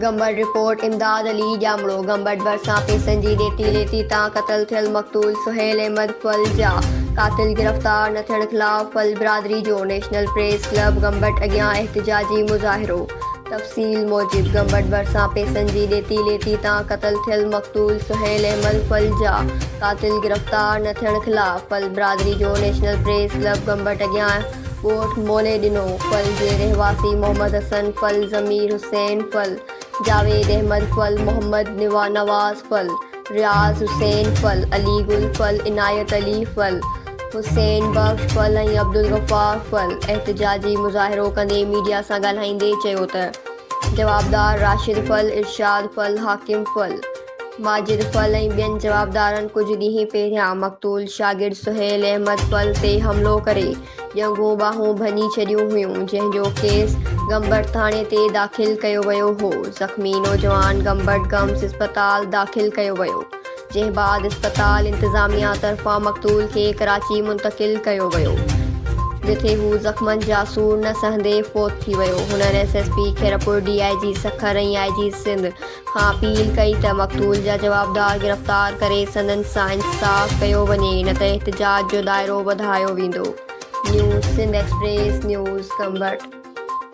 Gambat, report, Imdad Ali ڄامڙو، گمبٽ ڀرسان پيسن جي ڏيتي ليتي تان قتل ٿيل مقتول سهيل احمد ڦل جا قاتل گرفتار نه ٿيڻ خلاف ڦل برادري جو نيشنل پريس ڪلب گمبٽ اڳيان احتجاجي مظاهرو تفصيل موجب گمبٽ ڀرسان پيسن جي ڏيتي ليتي تان قتل ٿيل مقتول سهيل احمد ڦل جا قاتل گرفتار نه ٿيڻ خلاف ڦل برادري جو نيشنل پريس ڪلب گمبٽ اڳيان ڳوٺ مولي ڏنو ڦل جي رهواسي محمد حسن ڦل، ضمير حسين ڦل، جاويد احمد ڦل، محمد نواز ڦل، رياض حسين ڦل، علي گل ڦل، عنايت علي ڦل، حسين بخش ڦل ۽ عبدالغفار ڦل احتجاجي مظاهرو ڪندي ميڊيا سان ڳالهائيندي چيو ته جوابدار راشد ڦل، ارشاد ڦل، حاڪم ڦل، ماجد ڦل ۽ ٻين جوابدارن ڪجهه ڏينهن پهريان مقتول شاگرد سهيل احمد ڦل تي حملو ڪري ڄنگهون ٻانهون ڀڃي ڇڏيون هيون، جنهن جو ڪيس گمبٽ ٿاڻي تي داخل ڪيو ويو هو، زخمي نوجوان گمبٽ گمس اسپتال داخل ڪيو ويو، جنهن بعد اسپتال انتظاميا طرفان مقتول کي ڪراچي منتقل ڪيو ويو، جتي هو زخمن جا سور نه سهندي فوت ٿي ويو، هنن S S P Khairpur, D I G Sukkur ۽ I G Sindh کان اپيل ڪئي ته مقتول جا جوابدار گرفتار ڪري سندن سان انصاف ڪيو وڃي نه ته احتجاج جو دائرو وڌايو ويندو. News Sindh express news Gambat.